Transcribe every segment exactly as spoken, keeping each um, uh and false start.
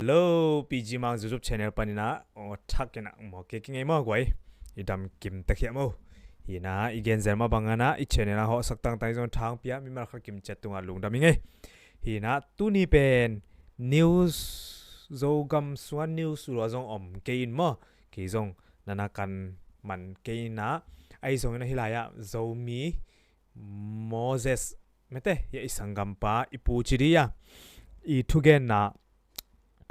Hello, P G Mang YouTube channel panin ah, aw, thak in ah maw, kei kingei maw guai. I dam kim ta khia maw. Hi in ah, i gen zel mah bangin ah, i channel ah hawhsak tangtang zong thang pia, mimal khat kim ciat tungah lungdam i ngei. Hi in ah, tuni pen news, Zogam sungah news lua zong om kei in maw. Kei zong nana kan man kei in ah, ahi zongin ah hih lai-ah Zomi Moses mete, hi a i sanggampa, i pu ci di a, i thugenna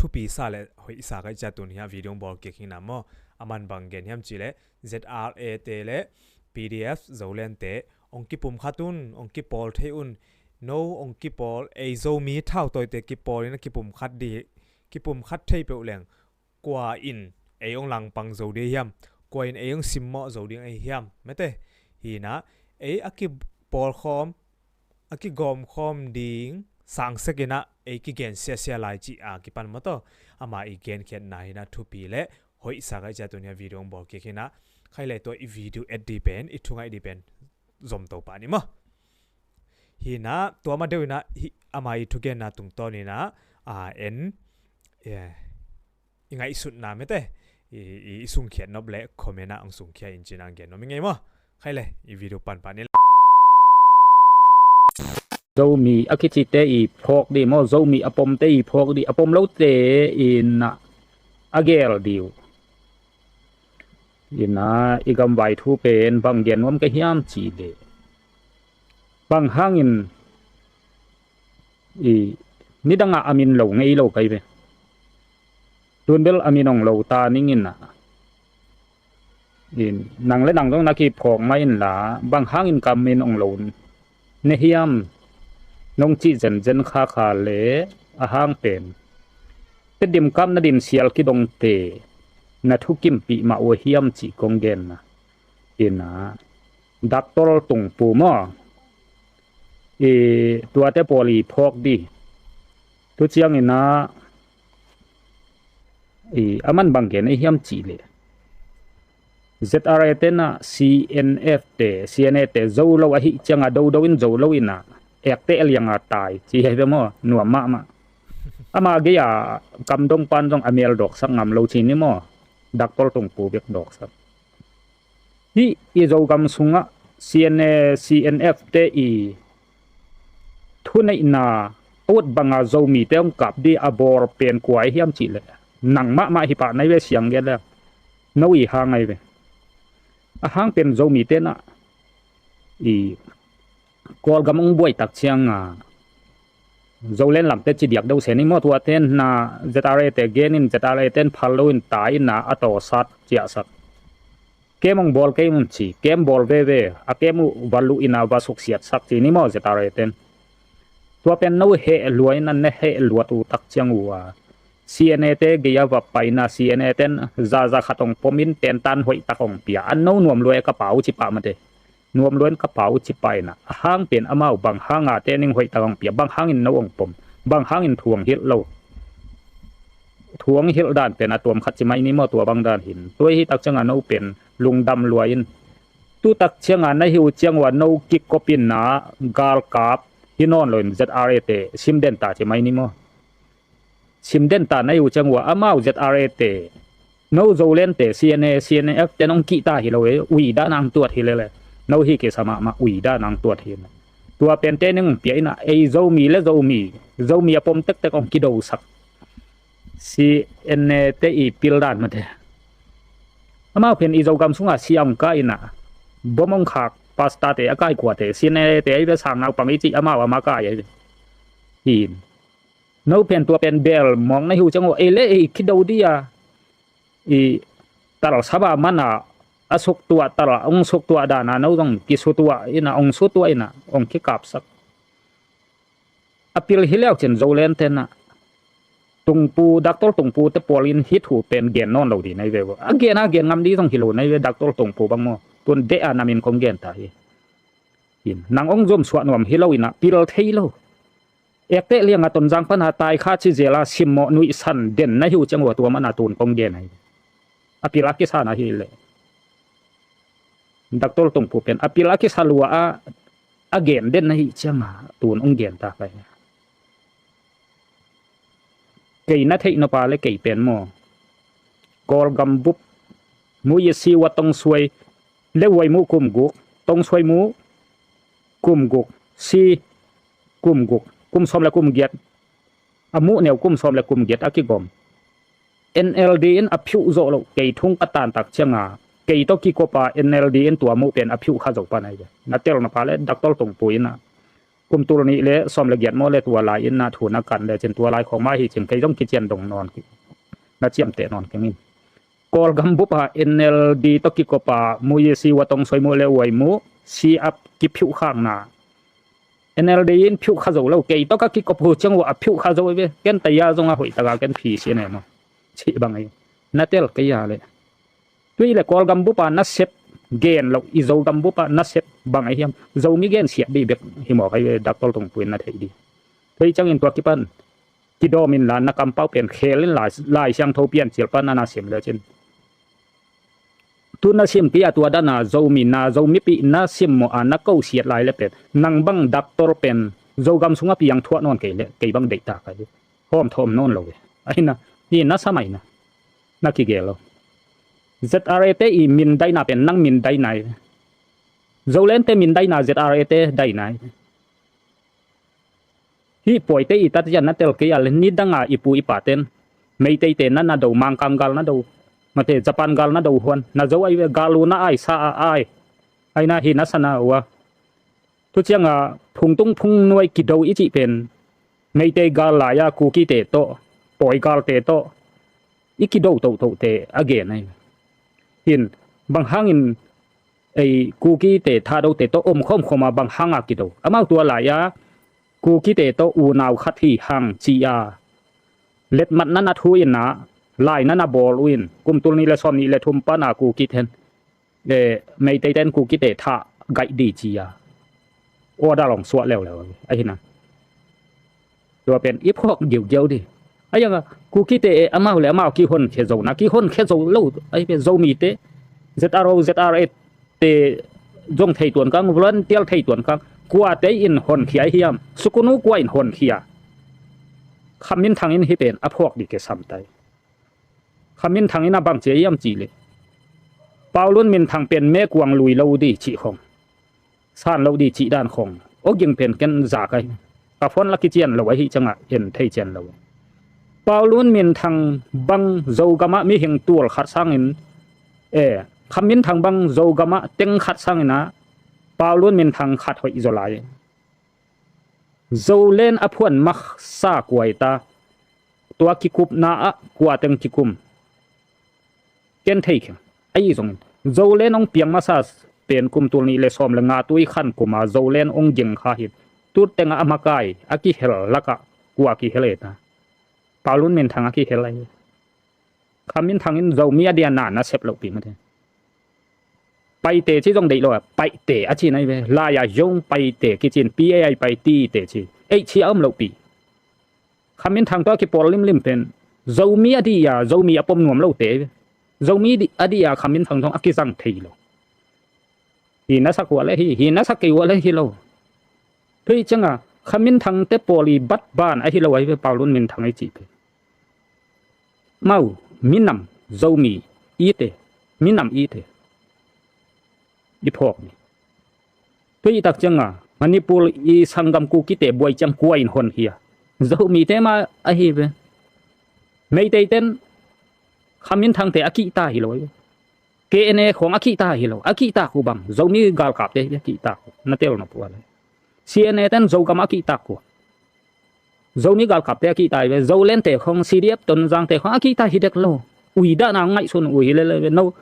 thupi sa le hoih sa ka hih ciang tun hi a video hong bawl kik hi in ah maw. A man bang gen hiam cih leh Z R A te le P D F Zoland te hong kipumkhat un, hong kipawl thei un. No hong kipawl, ei Zomi thautawite kipawl in a kipumkhat di, kipumkhat thei peuh leng kua in ei hong langpang zo ding hiam, kua in ei hong simmawh zo ding ahi hiam mete. Hi in ah, ei a kipawlkhawm, a kigawmkhawm ding sangsek in ah ei kigen siasia lai cih a kipan maw taw. Ama i genkhiatna hi in ah thupi le hoih sa ka hih ciang tun hi a video hong bawl kik hi in ah, khai le tua i video et di pen, i thungaih di pen zom to pah ni maw. Hi in ah, tua ma deuh in ah, hi, ama i thugenna tungtawn in ah, a, en, eh, i ngaihsutna mete, i, i, i sungkhiat nop le comment ah hong sungkhia in ci in ah gen nuam i ngei maw. Khai le, i video panpah ni. Zomi a kicite i phawk di maw, Zomi a pomte i phawk di, a pom lote in ah a gel di uh. Hi in ah, i gamvai thu pen bang gen nuam ka hiam cih leh, bang hangin i nidangah a min lo ngei lo ka hi ve. Tun bel a min hong lo ta ning in ah, in, nang le nang zong na kiphawk mah inla, bang hangin ka min hong lo ne hiam, nong cih zenzen khakha le, a hang pen Tedim kap na din sial kidongte na thukimpih mah uh hiam cih kong genna. Hi in ah, Doctor Tungpu maw, i, tuate pawl i phawk di. Tu ciangin ah, i, a man bang gen ahi hiam cih leh, Z R A te in ah C N F te, C N A te zo lo ahih ciangin, do do in zo lo in ah, ekte liangah tai ci hi ve maw, nuam mahmah. Ama gei-a kamdong pan zong a mel dawksak ngam lo ci ni maw. Doctor Tungpu bek dawksak. Hih i Zogam sungah C N A, C N F te i thuneihna a ut banga Zomite hong kap di a bawl pen kua ahi hiam cih leh, nang mahmah hi pah na hi ve, siang gen le. No i hang ahi ve. A hang pen Zomite in ah i Kawlgam hong buai tak ciangin, Zoland lamte ci diak deuh se ni maw, tuate in ah Z R A te gen in, Z R A te in phal lo in tai in ah a tawsat ciahsak. Kem hong bawl kei un ci, kem bawl veve, a kem uh va luh in ah va suksiatsak ci ni maw Z R A te in. Tua pen no heh lua in ah, na heh luat uh tak ciang uh a, C N A te gei-a va pai in ah, C N A te in zaza khat hong pom in, tentan hoih tak hong pia. An no nuam lua e ka pau ci pah mate. Nuam lua in ka pau ci pah in ah, a hang pen amau bang hanga te ning hoih tak hong pia, bang hangin no hong pom, bang hangin thu hong hilh lo. Thu hong hilh dan pen a tuam khat ci mai ni maw, tua bang dan hi in. Tua hi tak ciangin no pen lungdam lua in. Tu tak ciangin na hi uh ciang uh a no kikop in ah galkap hi nawn lo in Z R A te sim den ta ci mai ni maw. Sim den ta na hi uh ciang uh a amau Z R A te, no Zoland te, C N A, C N F te nong kih ta hi lo e, ui dan ang tuat hi lele. No hi kisa mahmah, ui dan ang tuat hi. Tua pente ning pia in ah, ei Zomi le Zomi, Zomi a pom tektek hong kidosak C N A te i pil dan mate. Amau pen i Zogam sungah sia hong kai in ah, bom hong khak pastor te a kai kuate, C N A te ahi ve, sang naupang i cih amau a makai ahi ve. Hi in. No pen tua pen bel mawng na hi uh ciang uh, ei le ei kido di a, i tal saba man a, a suktuah tal a, hong suktuah dan a, no zong kisutuah in ah, hong sutuah in ah, hong kikapsak. A pil hi leu cin Zoland te in ah, Tungpu, Doctor Tungpu te pawl in hih thu pen gen nawn lo di na hi ve uh. A gen a gen ngam di zong hi lo na hi ve, Doctor Tungpu bang maw. Tun deh a na min kong gen ta hi. Hi in, nang hong zom suah nuam hi lo in ah, pil thei lo. Ekte liangah Tonzang pan a tai kha ci zel a simmawh nuihsan den na hi uh ciang uh a, tua man a tun kong gen ahi. A pil a kisa na hi leh. Doctor Tungpu pen a pil a kisa lua a, a gen den na hi ciang a tun hong gen ta ka hi. Kei na theih nop a le kei pen maw, Kawlgam bup, Mu Ye Si Wa Tong Suai le Wai Mu kum guk, Tong Suai Mu kum guk, Si kum guk, kum sawm le kum giat, a Mu neu kum sawm le kum giat a kigawm. N L D in a phiuh zawh loh kei thung ka tantak cianga, kei tawh kikop a N L D in tua Mu pen a phiuh kha zo pan ahi ve. Na tel nop a le Doctor Tungpui in a kum tul nih le sawm le giat maw le tua lai in na thu na kan le cin tua lai khawng mah hi cin kei zong kician dong nawn kik, na ciamteh nawn keng in. Kawlgam bup a N L D tawh kikop a Mu Ye Si Wa Tong Suai Mu le Wai Mu Si a kiphiuh khakna, N L D in phiuh kha zo lo, kei tawh ka kikop uh ciang uh a phiuh kha zo ve. Ken taya zong a hoih taka ken phi si ne maw, cih bang ahi. Na tel kei a le. Tui le Kawlgam bup a nasep gen loh, i Zogam bup a nasep bang ahi hiam? Zomi gen siat dih bek hi mawk ahi ve, Doctor Tungpui in na theih dih. Tui ciangin tua kipan kidawm inla na kampau pen khel in Lai, Lai Siangtho Piancil pan na na sim le cin. Tu na sim kei a tua dan a Zomi na, Zomipih na simmawh a na ko siat lai le pen nang bang doctor pen Zogam sungah piang thuah nawn kei le kei bang deihtak ahi. Hawm thawm nawn lo ve. Ahi na, hi na sa mai na, na kigel lo. Z R A te i min daina pen nang min daina hi. Zoland te min daina Z R A te daina hi. Hih pawite i tat cian na tel kei a le nidanga i pu i paten Meiteite na na do, Mangkang gal na do, mate Japan gal na do huan na zo ahi ve, gal uh na ai sa a ai. Ahi na hi na sa na uh a. Tu cianga phungtung phungnuai kido i cih pen Meitei gal lai-a Kukite tawh, Pawi galte tawh i kido tohtohte a gen ahi. Hin bang hangin ei Kukite Thadote tawh om khawmkhawm a bang hanga kido? Amau tua lai-a Kukite tawh unau khat hi hang ci-a letmat na na thu in a, lai na na bawl uh in, kum tul nih le sawm nih le thum pana Kukiten, eh, Meiteiten Kukite thah gaih di ci-a order hong suah leuleu ahi na. Tua pen i phawk giugiau di. Ahi hanga Kukite e amau le amau kihonkhia zo na, kihonkhia zo lo ahi ve. Zomite Z R O, Z R A te zong thei tuan kang, volunteer thei tuan kang, kuate in honkhia hiam? Sukunu kua in honkhia? Khaminthang in hih pen a phawk di ke samtai. Khaminthang in a bang cia hiam cih leh Paulun minthang pen mekuang lui lo di cih khong, san lo di cih dan khong aw ging pen ken zak ahi. Ka phone la kician lo ahi ciangah en thei cian lo. Paulun minthang bang Zogamah mihing tual khat sangin, eh, Khaminthang bang Zogamah teng khat sangin ah Paulun minthang khat hoih zaw lai. Zoland a phuan masa kuai ta, tua kikupna ah kua teng kikum? Ken thei keng. Ahi zongin Zoland hong piang masa pen kum tul nih le sawm le nga tui khan kuma Zoland hong ging kha hi. Tu tengah a makai a kihel lakah kua kihel e ta? Paulun minthang a kihel ahi. Khaminthang in Zomi a dia na na sep lohpi mate. Paite ci zong deih lo a, Paite a ci nai ve. Lai-a zong Paite kicin, P A I Paite ci. Ei ci a om lohpi. Khaminthang tawh a kipawl limlim pen Zomi a dia, Zomi a pom nuam lote ve. Zomi a dia Khaminthang zong a kizang thei lo. Hi na sak uh a le hi, hi na sak kei uh a le hi lo. Tui cianga Khaminthang te pawl i bat ban ahi lo ahi ve, Paulun minthang i cih pen. Mau, minam, Zomi, ite, minam ite. I phawk ni. Tui i tak cianga Manipur i sanggam Kukite buai ciang kua in honkhia? Zomite mah ahi ve. Meiteiten Khaminthangte a kihta hi lo ahi ve. K N A khong a kihta hi lo. A kihta khu bang Zomi galkapte hi a kihta khu. Na tel na pua le. C N A ten Zogam a kihta khu. Zomi galkapte a kihta hi ve. Zolandte khong, C D F Tonzangte khong a kihta hi dek lo. Ui dahna ngaihsun uh hi lele ve. No,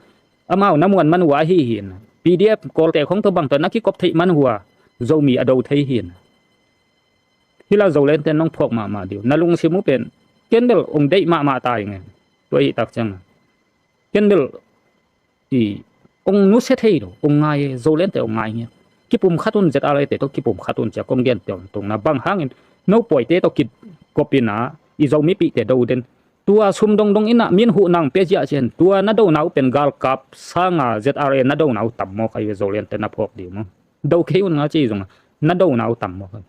amau na muan man uh ahi hi na. P D F Kawlte khong tawh bang tawh na kikop theih man uh a, Zomi a do thei hi na. Hila Zolandte nong phawk mahmah diu. Na lungsim uh pen ken bel ong deih mahmah ta ing e. Tua hi tak cianga ken bel i ong nusia thei lo, ong ngai e, Zolandte ong ngai ngiat. Kipum khat un, Z R A te tawh kipum khat un cia kong gen tiang tungna bang hangin no pawite tawh kikopina i Zomipihte do den. Tua sum dongdong ina min huh nang pia ziah cian tua na dona uh pen galkap sanga Z R A na dona uh tam mawk ahi ve. Zolandte na phawk ding maw? Do kei un nga ci zonga na dona uh tam mawk ahi.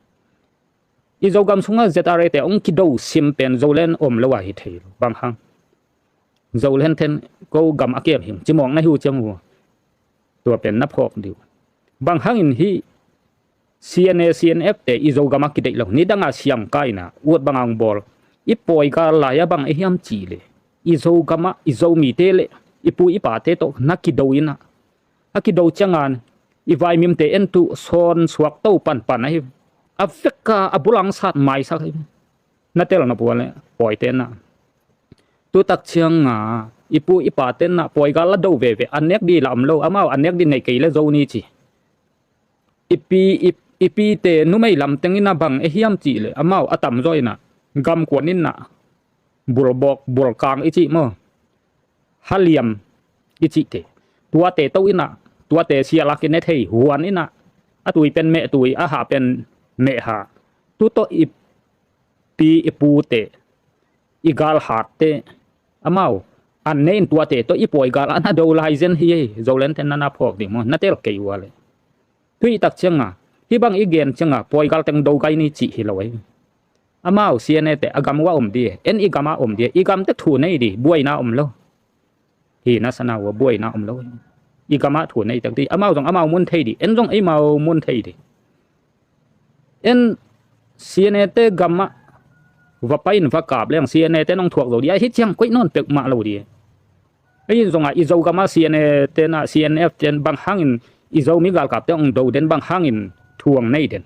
I Zogam sungah Z R A te hong kido sim pen Zoland om lo a hi thei lo. Bang hang? Zoland ten ko gam a kem hi ung, cimawk na hi uh ciang uh. Tua pen na phawk dih uh. Bang hangin hih C N A, C N F te i Zogam ah kideih lo, nidang a siangkai in ah ut bang a hong bawl. I pawigal lai-ah bang ei hiam cih leh, i Zogam ah i Zomite le i pu i pate tawh na kido in ah, a kido ciangin i vaimimte en tuh sawn suak to panpan ahi. A vek a, a bul a hong sat maisak ahi. Na tel nop uh leh pawite in ah, tu tak ciangin i pu i pate in ah pawigal a do veve, a nek ding lah om lo, amau a nek ding nei kei leh zo ni ci. I pi, i, i pite numei lam teng in ah bang ei hiam cih leh, amau a tamzaw in ah gamkuan in ah bulbawk, bulkang i cih maw, haliam i cihte, tuate to in ah, tuate sial a kine thei huan in ah, a tui pen mehtui, a hah pen mehhah. Tu tawh i pi i pute, i galhatte, amau an ne in tuate tawh i pawigal a na do lai zen hi. Zoland ten na na phawk ding maw, na tel kei uh leh. Tu i tak ciangin hih bang i gen ciangin pawigal teng do gai ni cih hi lo ahi. Amau C N A te a gam uh ah om ding, en i gam ah om ding, i gam teh thu nei ding, buaina om lo. Hi na sa na uh, buaina om lo. I gam ah thu nei tak ding, amau zong amau mun thei ding, en zong eimau mun thei ding. En C N A te gam ah va pai in va kap leng C N A te nong thuak zo ding, ahi ciang koih nawn peuhmah lo ding. Ei zongah i Zogam ah C N A ten ah, C N F ten bang hangin i Zomi galkapte hong do den, bang hangin thu hong nei den.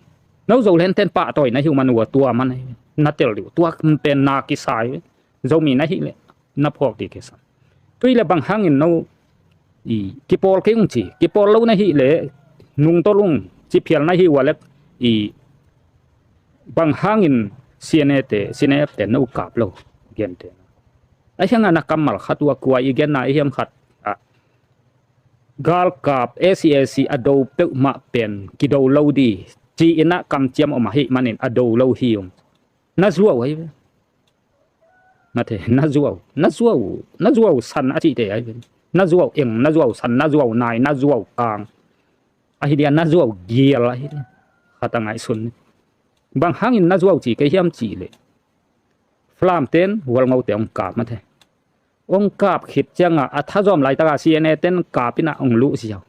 No Zoland ten pahtawi na hi uh man uh, tua man na tel dih uh, tua pen na kisai. Zomi na hih leh na phawk ding kisam. Tu i leh bang hangin no i kipawl kei ung ci, kipawl lo na hih leh nungtolh ung ci phial na hi uh leh, i bang hangin C N A te, C N F te no kap lo, gente. A hiang a na kammal khat uh a, kua i genna i hiam khat ah, galkap A C A C a do peuhmah pen kido lo ding ci-in ah kamciam om ahih manin a do lo hi ung. Na zuau ahi ve. Mate, na zuau, na zuau, na zuau san a cihte ahi ve. Na zuau eng, na zuau san, na zuau nai, na zuau kang. Ahi dia, na zuau gial ahi dia. Khat a ngaihsun ni. Bang hangin na zuau ci kei hiam cih leh, Falam ten Hualngote hong kap mate. Hong kap khit ciangin a thazawm laitak a C N A ten kap in ah hong luh ziau.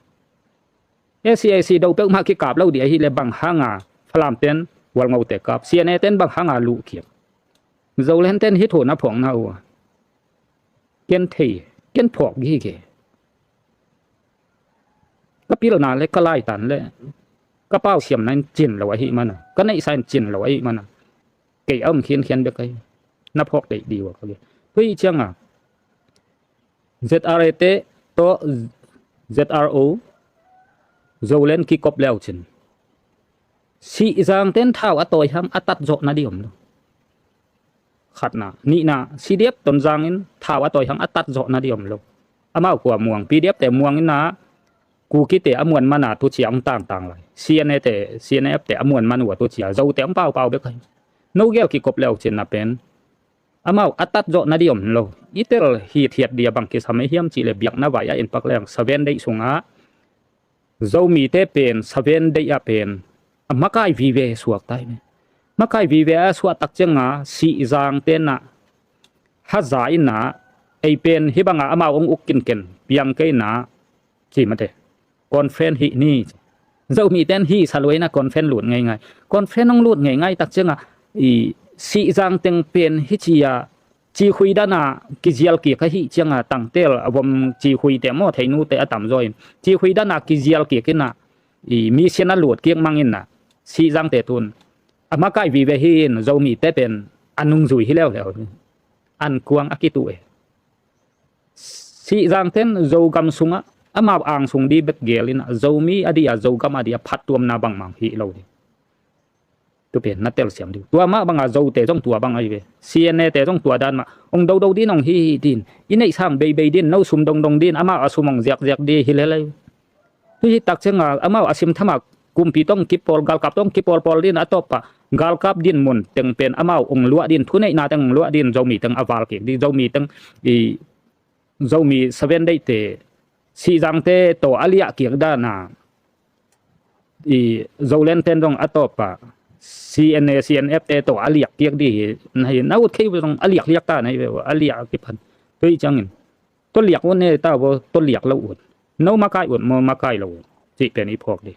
A C A C do peuhmah kikap lo ding ahih leh bang hangin Falam ten Hualngote kap, C N A ten bang hangin luh kik? Zoland ten hih thu na phawk na uh a, ken thei, ken phawk gige. Ka pilna le ka laitan le ka pausiamna in cin lo ahih manin, ka neihsa in cin lo ahih manin, kei a om khiankhian bek ahi. Na phawk deih dih uh a ka gen. Tua ahih ciangin Z R A te tawh Z R O Zoland kikop le uh cin, Sihzang ten thau a tawi hang a tat zawh nading om lo. Khatna, nihna, C D F Tonzang in thau a tawi hang a tat zawh nading om lo. Amau kua muang, P D F te muang in ah, Kukite a muan man a tucia hong tangtang lai. C N A te, C N F te a muan man uh a tucia Zote hong paupau bek ahi. No gel kikop le uh cin na pen amau a tat zawh nading om lo. I tel hithiat ding a bang kisam ei hiam cih leh, biakna vai a inpak leng Saven deih sungah Zomite pen Saven deih ah pen a makai vive suak tai ve. Makai vive a suah tak ciangin Sihzang ten ah haza in ah, ei pen hih bangin amau hong uk kinken piang kei in ah, ci mate, conference hih ni. Zomi ten hih sa lua in ah conference lut ngeingai. Conference hong lut ngeingai tak ciangin i Sihzang teng pen hih ci a, cikhui dan a kizial kik ahih ciangin, tangtel a vom cikhuite maw, theinute a tamzaw in cikhui dan a kizial kik in ah, i mission a lut kik mang in ah, Sihzangte tun a makai vive hi in, Zomite pen a nungzui hi leuleu hi. An kuang a kituh e. Sihzang ten Zogam sungah amau angsung ding bek gel in ah, Zomi a dih a, Zogam a dih a phattuamna bangmah hih lo ding. Tu pen na telsiam ding. Tua mah bangin Zote zong tua bang ahi ve. C N A te zong tua dan mah. Hong dodo ding, hong hi hi ding. I neihsa beibei ding, no sum dongdong ding, amau a sum hong ziakziak ding hi lel ahi ve. Tu hi tak ciangin amau a simtham a kumpi tawh kipawl, galkap tawh kipawlpawl ding, a tawpah galkap dinmun teng pen amau hong luah ding, thuneihna teng hong luah ding, Zomi teng a val kik ding, Zomi teng i Zomi Saven deihte, Sihzangte tawh a liah kik dan a, i Zoland ten zong a tawpah C N A, C N F te tawh a liak kiak di hi na hi. Na ut khei uh zong a liak liak ta na hi ve uh, a liak a kiphan. Tua hi ciangin tua liak ut ne ta uh, tua liak lo ut, no makai ut maw, makai lo ut, cih pen i phawk di.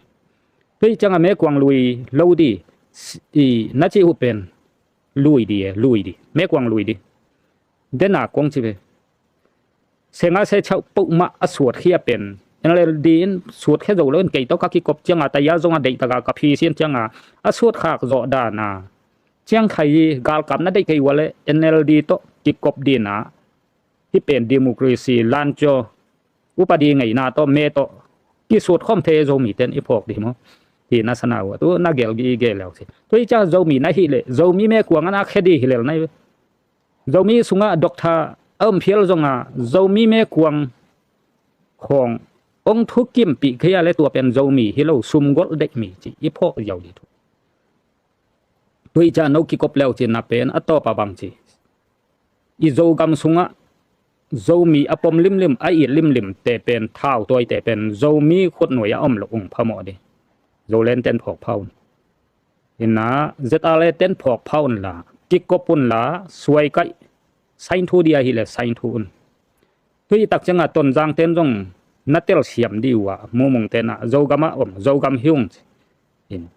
Tua hi ciangin mekuang lui lo di, i na cih uh pen lui di e, lui di, mekuang lui di. Dena kong ci ve. Senga se chauh peuhmah a suatkhia pen N L D in suatkhia zo lo in, kei tawh ka kikop cianga taya zonga deihtaka ka phisian cianga a suatkhak zawh dana ciangkhai hi. Galkap na deih kei ua le N L D tawh kikop dina, hih pen democracy lancio upadi ngeina tawh me tawh kisuat khawm thei Zomi ten i phawk di maw? Hi na sana uh a tu na gel gi i gel leu si. Tua hi ciang Zomi na hih leh Zomi mekuang a na khe di hi lel na hi ve. Zomi sungah doctor a um phial zonga Zomi mekuang khawng ong thukimpih khei a le tua pen Zomi hi lo, sumgolh deih mi ci i phawk ziau di thu. Tua hi ciang no kikop leu cin na pen a tawpa bang ci, i Zogam sungah Zomi a pom limlim, a it limlim te pen, thau tawi te pen Zomi khutnuai a om lo ung phamawh di. Zoland ten phawk pha un. Ina Z R A ten phawk pha unla, kikop unla, suaikaih sainthu di ahileh sainthu un. Tua hi tak cianga Tonzang ten zong na telsiam di uh a, Mumung tenah Zogam a om, Zogam hi ung ci. In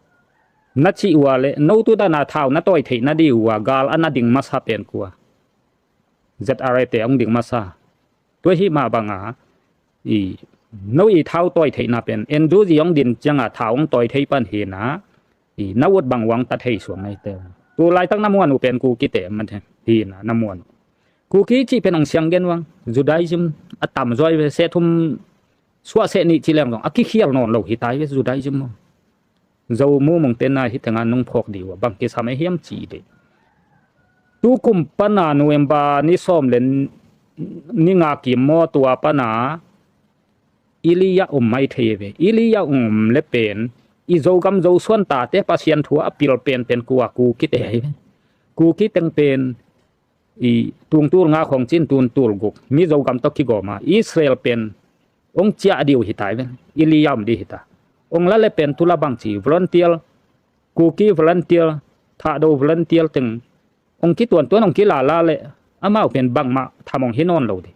na cih ua le no tu dana thau na tawi theihna di uh a, gal a na ding masa pen kua? Z R A te ong ding masa. Tua hi mah banga i no i thau tawi theihna pen N G O ong din cianga thau ong tawi thei pan hina, i na ut bang uang ta thei suang ngai te. Tu laitak na muan uh pen Kukite man hi na, na muan uh. Kuki cih pen ong siang gen uang, Judaism a tam zuai ve, seh thum suah seh nih ci leng zong a kikhial nawn lo hi tai ve Judaism maw? Zo Mumung tenna hi tenga nung phawk di uh a bang kisam e hiam ci de. Tu kum pana November ni sawm le ni nga kim maw, tua pana Elijah um mai thei ve. Elijah um le pen i Zogam Zosuan tate Pasian thu a pil pen pen kua? Kukite hi ve. Kuki teng pen i tungtul nga khong cin tuntul guk Mizo gam tawh kigawma Israel pen ong ciah diu hi tai ven. Elijah om di hi ta. Ong la le pen tula bang ci volunteer, Kuki volunteer, Thado volunteer teng ong kituantuan ong kilala le amau pen bangmah tham ong hi nawn lo di.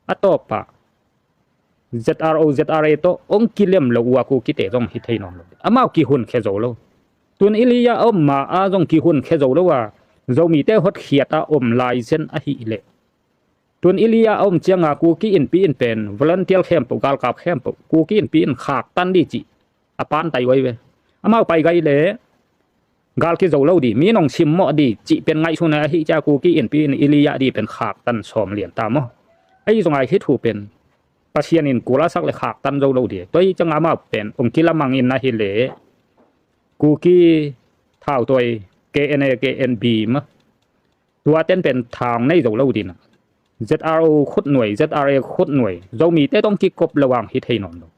A tawpah Z R O, Z R A tawh ong kilem lo uh a Kukite zong hi thei nawn lo. Amau kihun khia zo lo. Tun Elijah a om ma a zong kihun khia zo lo a, Zomite hotkhiat a om lai zen ahih leh, tun Elijah a om cianga Kuki Inpi in pen volunteer khempeuh, galkap khempeuh Kuki Inpi in khaktan di cih a pantai uai ve. Amau pai gai le gal kizo lo di, mi nong simmawh di cih pen ngaihsun ahih cia Kuki Inpi in Elijah di pen khaktan sawm lian ta maw? Ahi zongai hih thu pen Pasian in kul a sak le khaktan zo lo di. Tua hi cianga amau pen ong kilamang in ahih leh Kuki thautawi K N A, K N B mah, tua ten pen thang nei zo lo dina. Z R O khutnuai, Z R A khutnuai, Zomite tawh ong kikop lo ang hi thei nawn lo.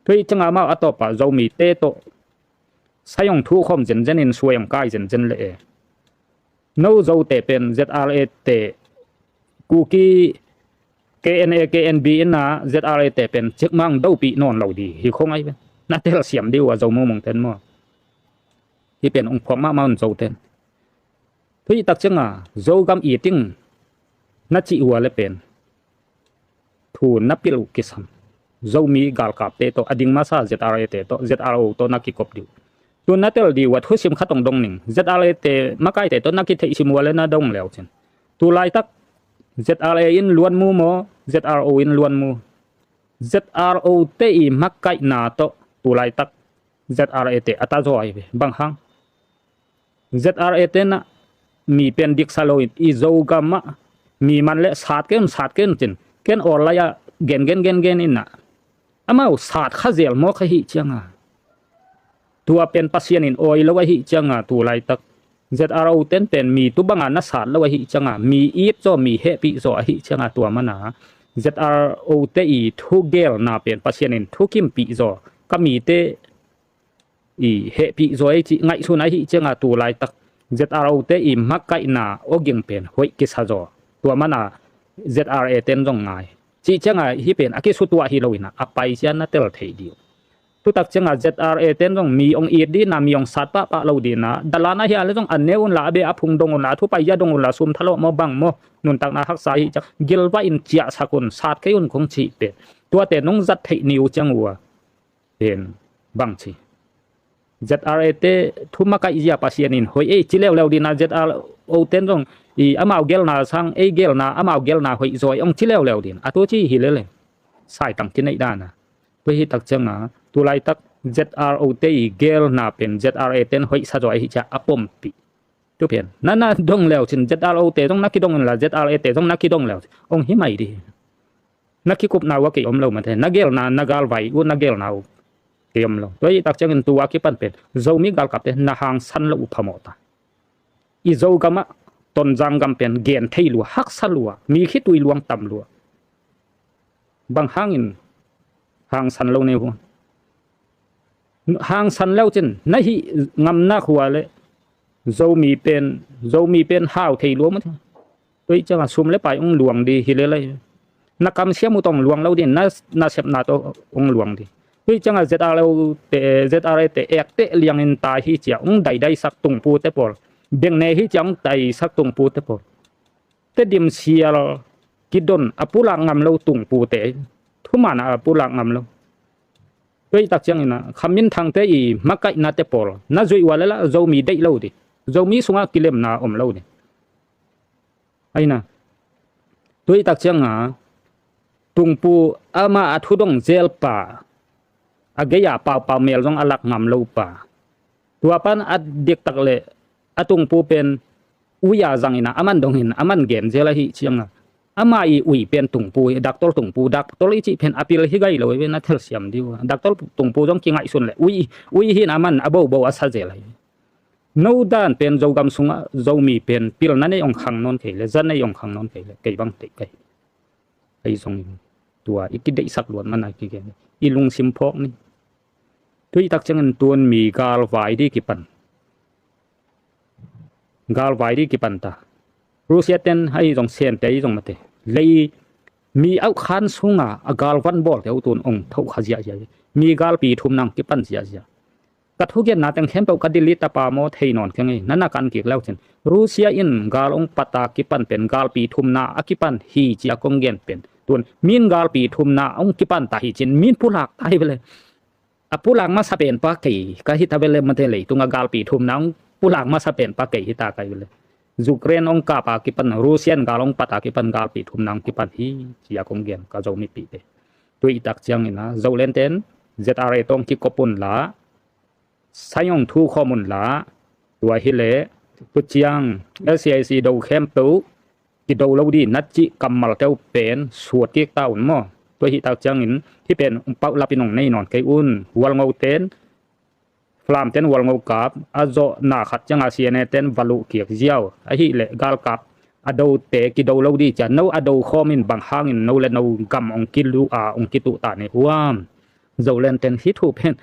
Tua hi cianga amau a tawpah Zomite tawh sai ong thu khawm zenzen in suai ong kai zenzen le e. No Zote pen Z R A te, Kuki K N A, K N B ina Z R A te pen cikmang dopih nawn lo di hi khong ai ve. Na telsiam di uh a Zo Mumung ten maw? Hi pen ong phuak mahmah un Zoten. Thuih tak cianga Zogam i ting na cih uh a le pen thu na pilh uh kisam. Zomi galkapte tawh a ding masa Z R A te tawh, Z R O tawh na kikop di uh. Tun na tel di uh a thusim khat ong dong ning. Z R A te makaite tawh na kitheihsim uh a le na dong leu cin. Tu laitak Z R A in luanmu maw, Z R O in luanmu? Z R O te i makaihna tawh tu laitak Z R A te a ta zaw ai ve. Bang hang? Z R A tenah mi pen diksa lo in, i Zogam ah mi man le sat kei un, sat kei un cin, ken awl lai-ah gen gen gen gen inah amau sat kha zel mawk ahih cianga, tua pen Pasian in awi lo ahih cianga tu laitak Z R O ten pen mi tu banga na sat lo ahih cianga, mi it zaw, mi hehpih zaw ahih cianga tua mana Z R O te i thugelna pen Pasian in thukimpih zaw, ka mite i hehpih zaw ei cih ngaihsun ahih cianga tu laitak Z R O te i makaihna awging pen hoih kisa zaw. Tua mana Z R A ten zong ngai cih cianga hih pen a kisutuah hi lo inah a paisian na tel thei dih uh. Tutak ciangah Z R A ten zong mi hong it dihna, mi hong sat pahpah lo dihna, dalan ahi a le zong a ne unla, a beh a phung dong unla, a thupai zia dong unla, sum thalawh maw bang maw, nuntakna haksa hi ciang gilvah in ciahsak un, sat kei un kong cih pen, tuate nong zat theih ni uh ciang uh a pen bang ci. Z R A te thu makaih zia Pasian in hoih ei ci leuleu dihna, Z R O ten zong i amau gelna sang ei gelna, amau gelna hoih zaw ei hong ci leuleu dihna, a tu ci hi lele. Saitang kineih dana. Tua hi tak cianga tulaitak Z R O te i gelna pen Z R A ten hoih sa zaw ei hi cia a pompih. Tu pen na na dong leu cin Z R O te zong na kidong inla Z R A te zong na kidong leu cin hong hi mai dih. Na kikupna uh a kei om lo mate, na gelna, na galvai uh na gelna uh kei om lo. Tua hi tak ciangin tua kipan pen Zomi galkapte na hangsan lo uh phamawh ta. I Zogamah Tonzang gam pen gen thei lua, haksa lua, mi khitui luang tam lua. Bang hangin hangsan lo nei uh? Hangsan leu cin na hih ngamnak hua le Zomi pen, Zomi pen hau thei lua mate. Tua hi cianga sum le pai hong luang dih hi lele. Na kamsiam uh tawh hong luang lo dih, na, na sepna tawh hong luang dih. Tua hi cianga Z R O te, Z R A te ekteh liangin tai hi cia hong daidaisak tungpute pawl, beng ne hi cia hong taisak tungpute pawl, Tedim sial kidon a pulak ngam lo tungpute, thuman a pulak ngam lo. Tua hi tak ciangina Kha Min Thangte i makaihnate pawl na zuih uh a le lah Zomi deih lo dih, Zomi sungah kilemna om lo dih. Aina, tua hi tak cianga tungpu ama a thudong zelpa, a gei-a paupau mel zong a lak ngam lo pa, tua pan a diktak le a tungpu pen ui-a zangina a man dongin a man gen zel ahi cianga, ama i ui pen tungpu hi, daktol tungpu, daktol i cih pen a pil hi gai lo i ve, na thelsiam dih uh a, daktol tungpu zong kingaihsun le ui, ui hin a man a bobo a sa zel ahi. No dan pen Zogam sungah Zomi pen pilna nei hong khang nawn kei le, za nei hong khang nawn kei le, kei bang teih kei. Ahi zongin tua i kideihsak luat mana kigen i lungsim phawk ni. Tua hi tak ciangin tuan mi galvai dih kipan, galvai dih kipan ta. Russia ten ahi zong, Sente ahi zong mate, lei mi auh khan sunga a galvan bawlte uh tun hong thoh kha ziahziah hi. Mi galpi thumna hong kipan ziahziah. Ka thugenna teng khempeuh ka delete ta pa maw, thei nawn keng ei, na na kan kik leu cin. Russia in gal hong pata kipan pen galpi thumna a kipan hi cia kong gen pen, tun min galpi thumna hong kipan ta hi cin, min pulak ta hi vele. A pulak masa pen pa kei ka hi ta vele mate, leitunga galpi thumna hong pulak masa pen pa kei hi ta ka hi vele. Ukraine hong kapa kipan, Russia in gal hong pata kipan galpi thumna hong kipan hi cia kong gen ka Zomipihte. Tua hi tak ciangina Zoland ten Z R A tawh hong kikop unla, sai hong thu khawm unla, tua hileh tu ciang L C I C do khempeuh kido lo dih na cih kammalte uh pen suat kik ta un maw. Tua hi tak ciangin hih pen pauhlapin hong nei nawn kei un. Hualngo ten, Falam ten hualngo kap a zawhna khat cianga C N A ten va luh kik ziau. Ahileh galkap a dote kido lo dih cia no a do khawmin bang hangin no le no gam hong kiluh a hong kituh ta ni huam. Zoland ten hih thu pen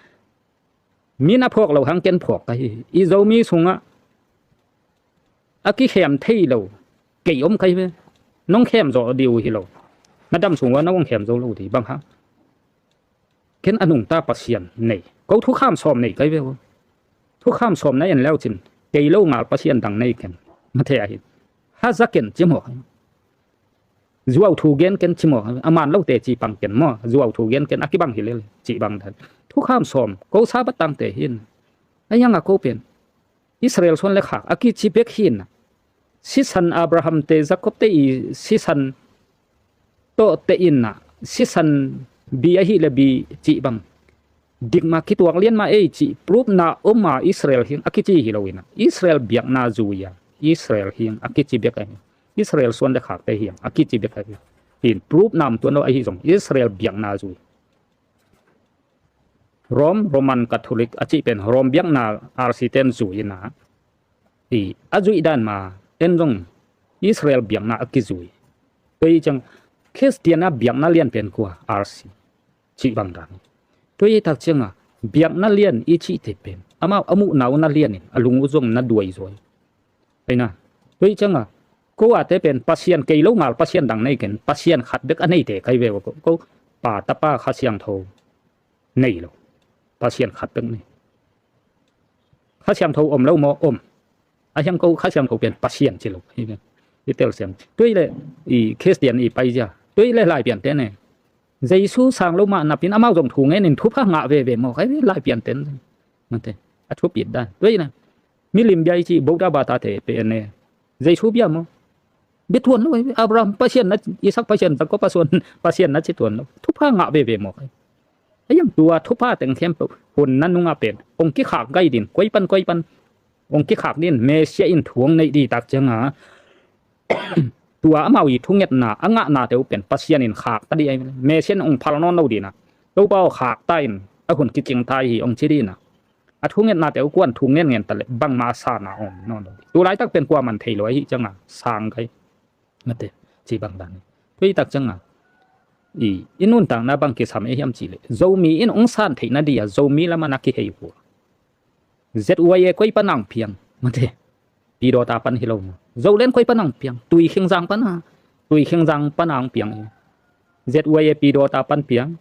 min a phawk lo hang ken phawk ka hi. I Zomi sungah a kikhem thei lo kei om ka hi ve. Nong khem zawh dih uh hi lo. Na dam sung ua na hong khem zo lo dih bang hang. Ken a nungta Pasian nei, ko thukham sawm nei ka hi ve uh. Thukham sawm na en leu cin kei lo ngal pasian dang nei ken. Mate ahi. Haza ken ci mawk. Zuau thu gen ken ci maw, a man lote cih pang ken maw, zuau thu gen ken a kibang hi lel cih bang dan. Thukham sawm ko Sabbath tangte hin a hianga ko pen Israel suan le khak a kici bek hi na. Sisan Abraham te, Jacob te i sisan tawh te in na, sisan bi ahi le bi cih bang dikma kituak lian ma ei cih proof na om a Israel hiang a kici hi lo ina. Israel biakna zui a Israel hiang a kici bek ahi. Israel suan le khakte hiang a kici bek ahi. Hin proof nam tuan lo ahi zong Israel biakna zui. Rome, Roman Catholic a cih pen Rome biakna R C ten zui ina. I a zuih dan ma en zong Israel biakna a kizui. Tua hi ciang Khristian a biakna lian pen kua, R C. Cih bang dan. Tua hi tak cianga biakna lian i cihte pen amau a muhna uh na lianin a lung uh zong na duai zuai. Aina. Tua hi cianga ko ate pen pasian kei lo ngal pasian dang nei ken, pasian khat bek a neite kai ve uh ko, ko Pa, Tapa, Kha Siangtho nei lo. Pasian khat pek ni. Kha Siangtho om lo maw? Om. A hiang ko Kha Siangtho pen Pasian ci lo hi. I tel siam. Tua hi leh i Khristian i pai zia. Tua hi leh Laipiante ne. Jesu sang lo mah napin amau zong thu ngenin thupha ngah veve maw? Kha Laipiante. Mate. A thupit dan. Tua hi leh milim bia i ci Buddha bata te pen ne. Jesu bia maw? Bia tuan lo, Abraham Pasian na, Isak Pasian, Jakob Pasian, Pasian na ci tuan lo. Thupha ngah veve maw? A hiang tua thupha teng khempeuh hun na nungah pen ong kikhak gai din, koi pan koi pan ong kikhak din, Messiah in thu ong neih di tak ciangah tua amau i thungetna a ngahnate uh pen Pasian in khak ta di ai. Messiah in ong phal nawn lo dinah, Topa aw khak ta in, a hun kicing ta hi ong ci dinah. A thungetnate uh kuan thu ngen ngen ta leh bangmah a sana om nawn lo. Tu laitak pen kuaman thei lo ahi ciangah sang gai. Mate, ci bang dan hi. Tua hi tak ciangah i, i nuntakna bang kisam ei hiam cih leh Zomi in ong san theih nadih a Zomi lamah na kihei uh a, Z Y A koi pan ong piang? Mate. Pidawta pan hi lo maw? Zoland koi pan ong piang? Tuikhingzang pan a, Tuikhingzang pan ong piang. Z Y A Pidawta pan piang.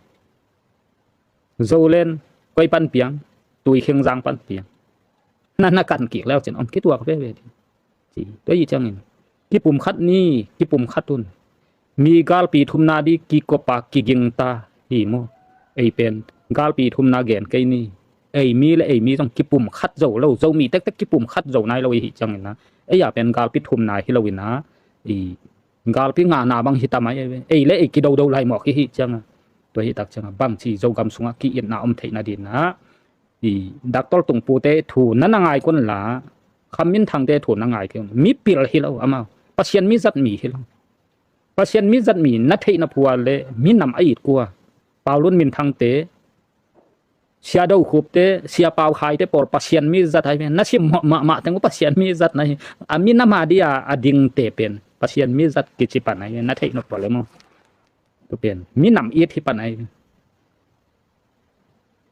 Zoland koi pan piang? Tuikhingzang pan piang. Na na kan kik leu cin om kituak veve ding. Ci tua hi ciangin kipum khat ni, kipum khat un. Mi galpi thumna di kikop a kiging ta hi maw? Ei pen galpi thumna gen kei ni. Ei mi le ei mi zong kipum khat zo lo, Zomi tektek kipum khat zo nai lo i hi ciangin a, ei a pen galpi thumna hi lo in a, i galpi ngana bang hi ta mai ei ve. Ei le ei kidodo lai mawk i hi ciangah. Tua hi tak ciangah bangci Zogam sungah ki-itna om theih nadinah i Doctor Tungpute thu na na ngai kun la, Kham Min Thangte thu na ngai kun. Mi pil hi lo amau. Pasian mi zat mi hi lo. Pasian mi zat mi na theihna phua le minam a it kua? Paulun Min Thangte, Sia Do Khupte, Sia Pau Khaite pawl Pasian mi zat ai ve. Na sim mah mah teng uh Pasian mi zat na hi. A minam a dia a dingte pen Pasian mi zat kici pan ai ve. Na theihna phua le maw? Tua pen minam it hi pan ai ve.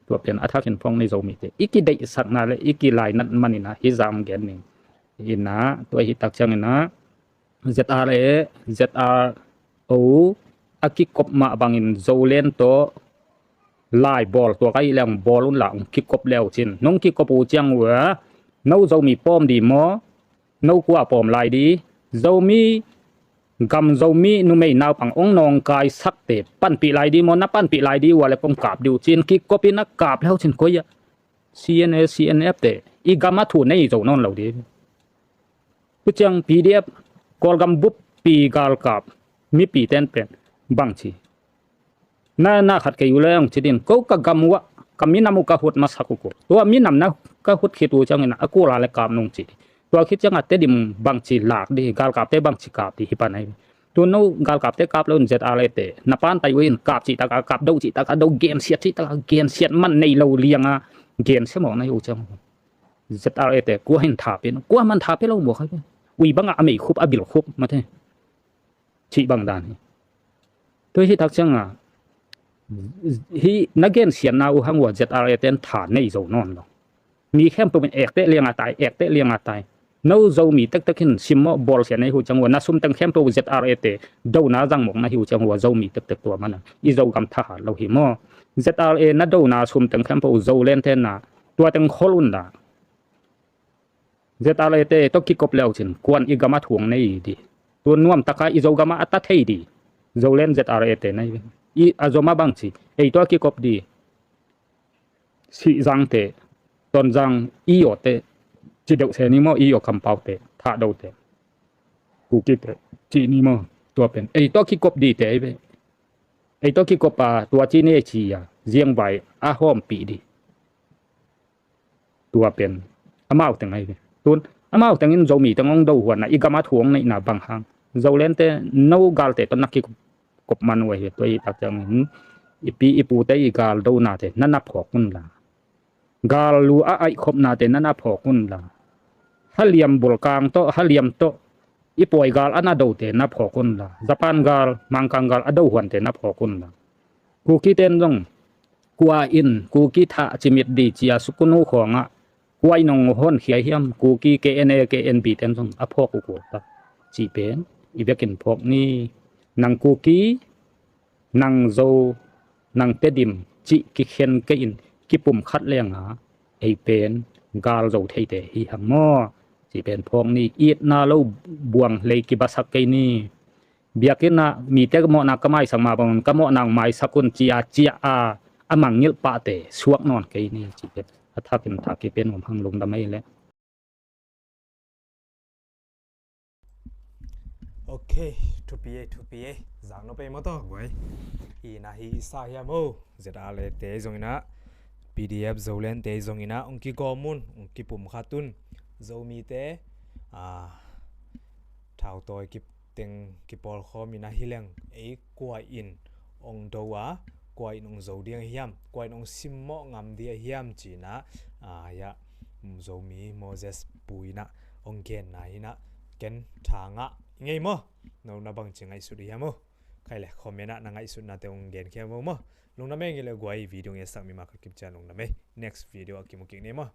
Tua pen a thakin phawng nei Zomite i kideihsakna le i kilainat maninah hi zang gen ning. Inah tua hi tak cianginah Z R A, Z R O a kikop mah bangin Zoland tawh lai bawl tuak ahi leng bawl unla ong kikop leu cin. Nong kikop uh ciang uh a no Zomi pawm di maw? No kua pawm lai di? Zomi gam Zomi numei naupang ong nawngkaisakte panpih lai di maw? Na panpih lai di ua le kong kap di uh cin kikop in a kap leu cin koi ah C N A, C N F te i gam a thu nei zo nawn lo di. Tua ciang P D F Kawlgam buppi galkap mipi ten pen bangci na na khat kei uh le ong ci din ko ka gam uh ah ka minam uh ka hut masak uh ko. Tua minam na ka hut khit uh ciangin a kula le kap nung ci. Tua khit ciangah Tedim bangci lak di, galkapte bangci kap di hi pan ai. Tua no galkapte kap lo in Z R A te na pantai uh in kap cih takah kap, do cih takah do, gensiat cih takah gensiat, man nei lo liangah gensia mawk na hi uh ciang. Z R A te kua hin tha pia, kua man tha pia lo mawk ai. Ui bangah a mei khup a bil khup mate. Cih bang dan hi. Tua hi tak ciangah hi na gensiatna uh hang ua Z R A ten tha nei zo nawn lo. Mi khempeuh in ekte lianga tai, ekte lianga tai. No Zomi tektek hin simmawh bawlsia na hi uh ciang ua na sumteng khempeuh Z R A te dona zangmawk na hi uh ciang ua Zomi tektek tua mana i Zogam thahat lo hi maw? Z R A na dona sumteng khempeuh Zoland te na tua teng khol unla. Z R A te tawh kikop leu cin kuan i gam a thuang nei di. Tua nuam taka i Zogam ah a ta thei di. Zoland Z R A te nei i a zom a bangci ei tawh kikop di. Sihzangte, Tonzang, i awte ci deuh se ni maw? I aw kampaute, Thahdote, Kukite ci ni maw? Tua pen ei tawh kikop dite ei ve. Ei tawh kikop a tua ci ni ei ci a ziangvai a hawmpih di. Tua pen amau teng ahi ve. Tun amau tengin Zomi teng ong do huan a i gam a thu ong neihna bang hang Zoland te no galte tawh na kikop man uh ahi ve. Tua hi tak ciangin i pi i pute i gal donate na na phawk unla. Gal lu a aihkhopnate na na phawk unla. Haliam bulkang tawh, haliam tawh i pawi gal a na dote na phawk unla. Japan gal, Mangkang gal a do huante na phawk unla. Kukiten zong kua in Kuki thah cimit di cia sukunu khawngah kua in ong honkhia hiam? Kuki K N A, K N B ten zong a phawk uh kul ta. Cih pen i vekin phawk ni. Nang Kuki, nang Zo, nang Tedim cih kikhen kei in kipum khat lenga ei pen gal zo theite hi hang maw? Ci pen phawk ni. Itna lo buang lei kibasak kei ni. Biakinn ah mite ka mawhna ka maisak mah bang un, ka mawhna hong maisak un, ci a ciah a a mangngilh pahte suak nawn kei ni. Ci pen a thakin thak kei pen om hang. Lungdam ei leh. Ok, thupi ei, thupi ei. Zak nop ei maw taw guai. Hi na hi i sa hiam o. Zet a le te zongin ah, P D F Zoland te zongin ah hong kigawm un, hong kipum khat un. Zomite a thautawi kiteng kipawlkhawm in ah hi leng ei kua in hong do a, kua in hong zo ding a hiam, kua in hong simmawh ngam ding a hiam ci-in ah, a, ya, Zomi Moses Pu in ah hong genna hi in ah ken tha ngah i ngei maw? No na bangci ngaihsut i hiam o? Khai le comment ah na ngaihsutnate hong gen khia maw maw? Lungdam ei. Ngei le guai, video ngetsak mi mah khat kim cian lungdam ei. Next video ah kimu kik ni maw?